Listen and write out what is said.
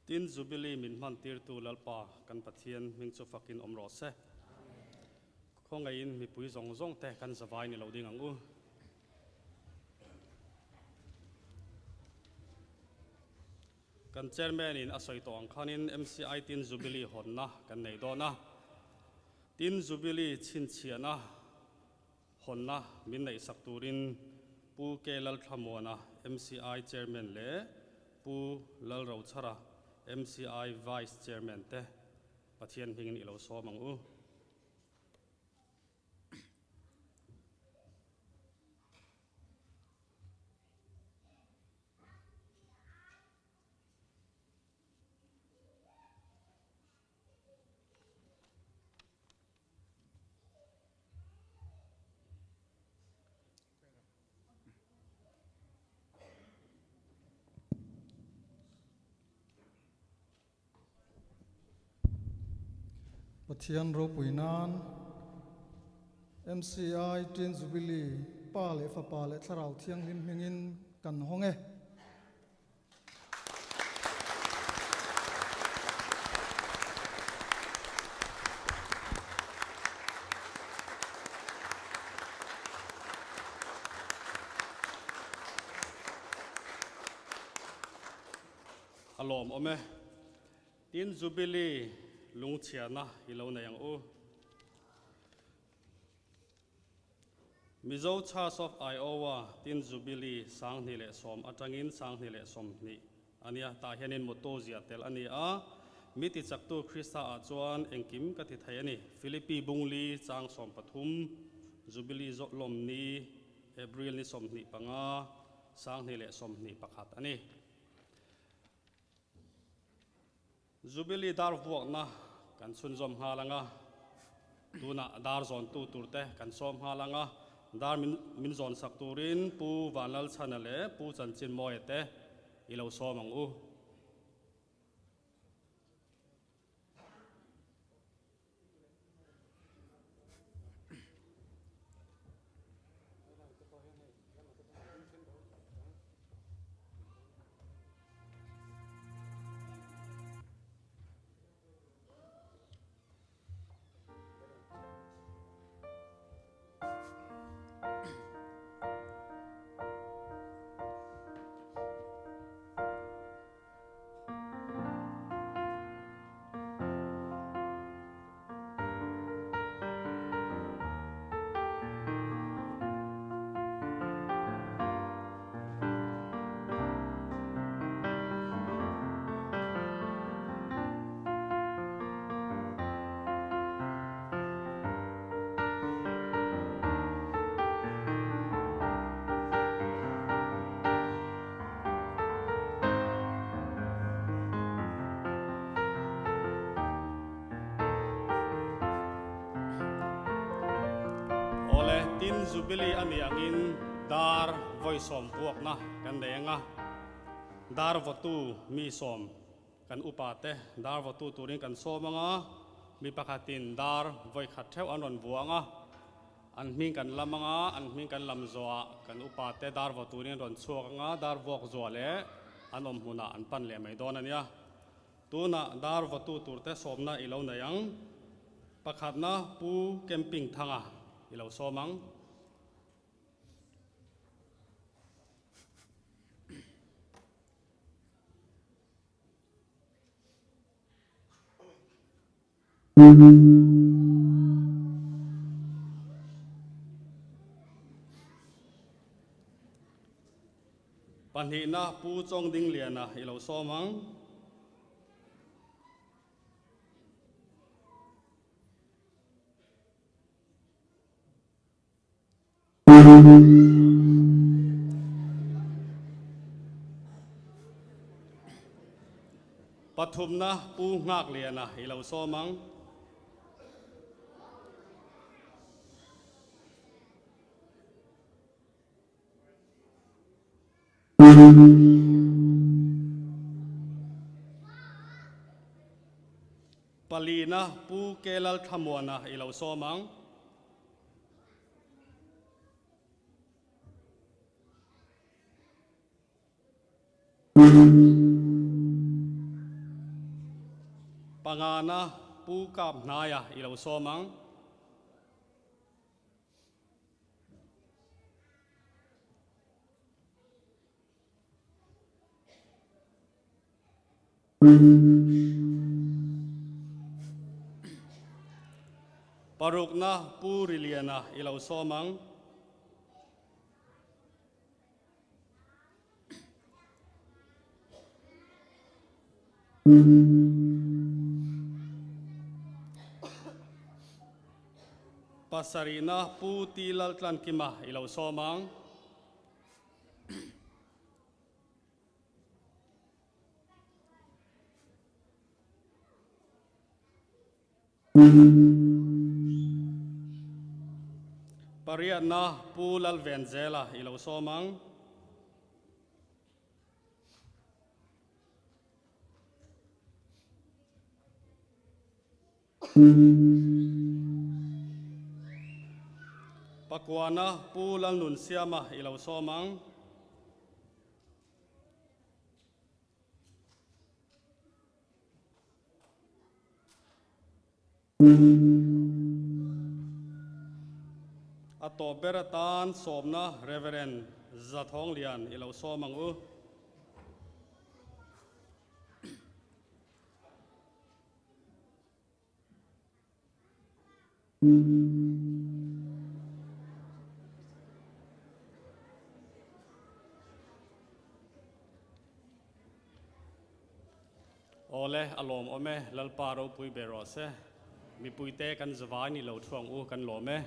Tin, Jubilee min hmantirtu Lalpa kan Pathian hming chu fakin awm rawh se. Khawngaihin mipui zawng zawng te kan zavai ni lo ding ang u. Kan Chairman in a sawi tawh ang khanin MCI Tin Jubilee hawnna kan nei dawn a. Tin Jubilee chhinchhiahna hawnna min neihsak turin Pu K. Lalthlamuana, MCI Chairman leh Pu Lalrochhara, MCI Vice Chairman te Pathian hmingin i lo sawm ang u. Pathian ropui nan MCI Teen Jubilee Pa leh Fapa leh Thlarau Thianghlim hmingin kan hawng e. A lawmawm e. Tin Jubilee lungchhiahna i lo nei ang u. Mizo Church of Iowa tin Jubilee 2010 atangin 2020 a nia. Tah hianin motto ziah tel a ni a, Mi tichaktu Krista ah chuan engkim ka ti thei a ni. Philippi Bungli chang 13, Jubilee zawh lawm ni, April ni 25, 2021 a ni. Jubilee dar vuakna kan chhunzawm nghal ang a, tunah dar zawntu turte kan sawm nghal ang a, dar min min zawnsak turin Pu Vanlalchhana leh Pu Chanchinmawia te i lo sawm ang u. Awle, tin Jubilee a nih angin dar vawi sawm vuakna kan nei ang a, dar vawtu mi sawm kan upa te dar vawtu turin kan sawm ang a, mi pakhatin dar vawi khat theuh an rawn vuah ang a, An hming kan lam anga, an hming kan lam zawhah kan upate dar vaw turin rawn chhuak anga, dar vuak zuah leh an awm hmunah an pan leh mai dawn a nia. Tunah dar vawtu turte sawmna i lo nei ang. Pakhatna Pu Camping Thanga i lo sawm ang. Pahnihna Pu Chawngdingliana i lo sawm ang. Pathumna Pu Nghakliana i lo sawm ang. Palina Pu Kelal Thlamuana i lo sawm ang. Pangana Pu Kap Hnaia i lo sawm ang. Parukna Pu Riliana i lo sawm ang. Pasarihna Pu T Laltlankima i lo sawm ang. Pariatna Pu Lalvenzela i lo sawm ang. Pakuana Pu Lalnunsiama i lo sawm ang. A tawp ber atan sawmna Rev. Zathawnglian i lo sawm ang u. Awle, a lawmawm e, Lalpa ropui ber rawh se. Mipuite kan zavai ni lo thuang u, kan lawm e.